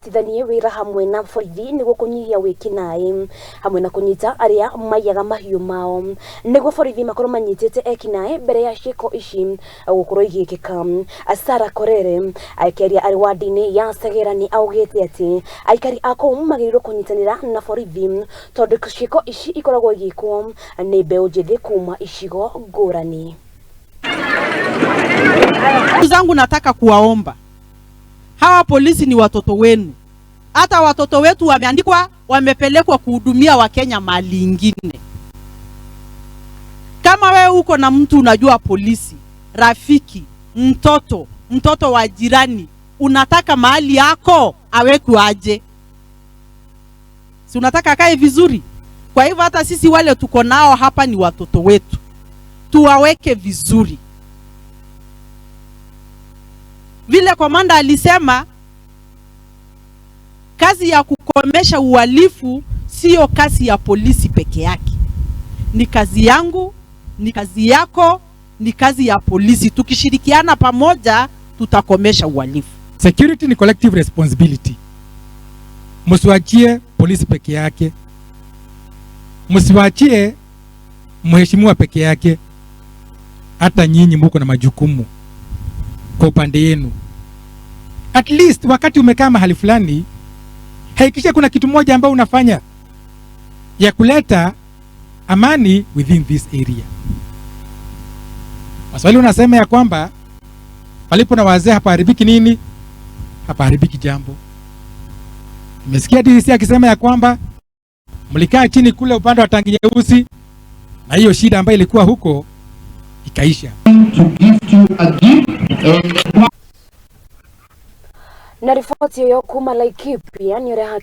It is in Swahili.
Marutithanie wĩra hamwe na borithi nĩguo kũnyihia wĩkinaĩ hamwe na kũnyita arĩa maiyaga mahiũ mao nĩguo borithi makorwo manyitĩte ekinaĩ mbere ya ciĩko ici gũkorwo igĩkĩka. Sarah Korere akĩaria arĩ wadi-inĩ ya Segera nĩ augĩte atĩ aikari a kũu magĩrĩirwo kũnyitanĩra na borithi tondũ ciĩko ici ikoragwo igĩkwo nĩ mbeũ njĩthĩ kuma icigo ngũrani. Ndugu zangu, nataka kuwaomba hawa polisi ni watoto wenu. Hata watoto wetu wameandikwa, wamepelekwa kuhudumia Wakenya mahali ingine. Kama wewe uko na mtu unajua polisi, rafiki, mtoto, mtoto wa jirani, unataka mahali yako awekwe aje? Si unataka akae vizuri? Kwa hivyo hata sisi wale tuko nao hapa ni watoto wetu, tuwaweke vizuri. Vile komanda alisema, kazi ya kukomesha uhalifu siyo kazi ya polisi peke yake, ni kazi yangu, ni kazi yako, ni kazi ya polisi. Tukishirikiana pamoja, tutakomesha uhalifu. Security ni collective responsibility. Msiwachie polisi peke yake, msiwachie mheshimiwa peke yake. Hata nyinyi muko na majukumu kwa upande yenu. At least wakati umekaa mahali fulani, hakikisha kuna kitu moja ambayo unafanya ya kuleta amani within this area. Waswahili wanasema ya kwamba palipo na wazee hapaharibiki nini? Hapaharibiki jambo. Nimesikia DCC akisema ya kwamba mlikaa chini kule upande wa Tangi Nyeusi na hiyo shida ambayo ilikuwa huko ikaisha. To gift you a gift and Na riboti ĩyo kuma Laikipia nĩ ũreha.